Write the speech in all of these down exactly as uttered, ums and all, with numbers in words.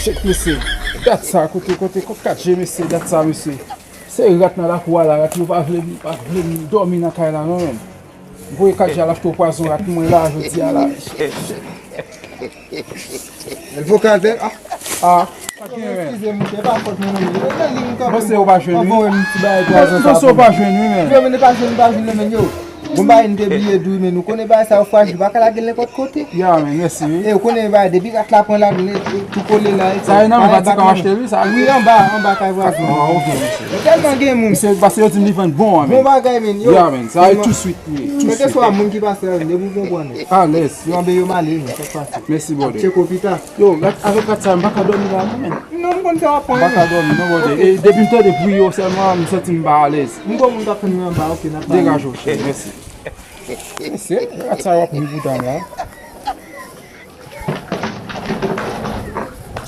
Chèk mesye. Dat sa, kote, kote, kote kat je mesye, dat sa mesye. Se rat nan lakou a la, rat yo pa vle, pa vle dòmi nan kay la non menm. M voye kat je al achte pwazon rat mwen la, jodi a la. Vokal bèl, ah. Ah, pa gen menm. Eskize m, se pa fòt mwen non. Mwen li m kanpe. Bon, se ou pa jwenn, wi. Anvan wè m ti bagay pwazon sa. Bon, se ou pa jwenn, wi, men. Yo, men pa jwenn, pa jwenn, men yo. Bon, bagay, m te bliye di w, men nou konnen bagay sa yo frajil, pa ka lage l nenpòt kote. Ya, men, mèsi, wi. E, ou konnen bagay, depi rat la pran la, tou kole la, e sa e nan men Vatican achte, wi, sa. Wi, anba, anba kay vwazen. Ah, ok, mèsi. Yo tèlman gen moun. Se pase yo di m li vann bon, men. Bon bagay, men, yo. Ya, men, sa e tou swit, wi, tou swit. Kèlkeswa moun ki pase la, depi w konprann. Alèz. Yo anbe yo male, men, sa k pase. Mèsi, brother. Tcheko pita. Yo, rat, avèk rat sa, m pa ka dòmi la, non, men. Non, m konn sa w ap pran. M pa ka dòmi, non, brother. E depi m tande bri yo sèlman, m santi m pa alèz. M gon moun k ap tann mwen anba, ok, n ap pale. Degaje w, cheri, mèsi. Mesye, rat sa yo ap ri pou dam la.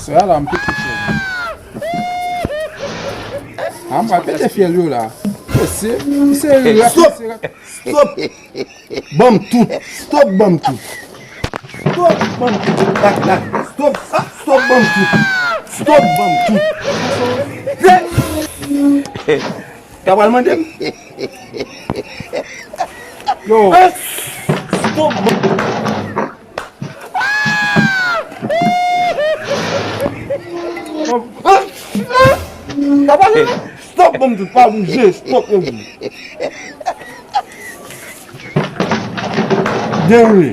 Se a la, m pete fyèl. A, m pral pete fyèl yo la. Mesye, misye ri rat, misye rat. Stop! Ban m tout. Stop, ban m tout. Stop, ban m tout. Lak, lak. Stop. Ah, stop, ban m tout. Stop, ban m tout. Hey. Sa pral mande m? Yo. Stop, ban m. Sa pral mande m? Stop, ban m tout. Pa bouje. Stop, ban m tout. Deroule.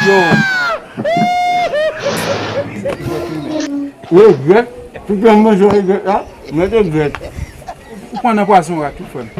Yo. Regrèt. Tout moun manje regrèt la. Mwen regrèt. Ou pran nan pwazon rat tou, frè m.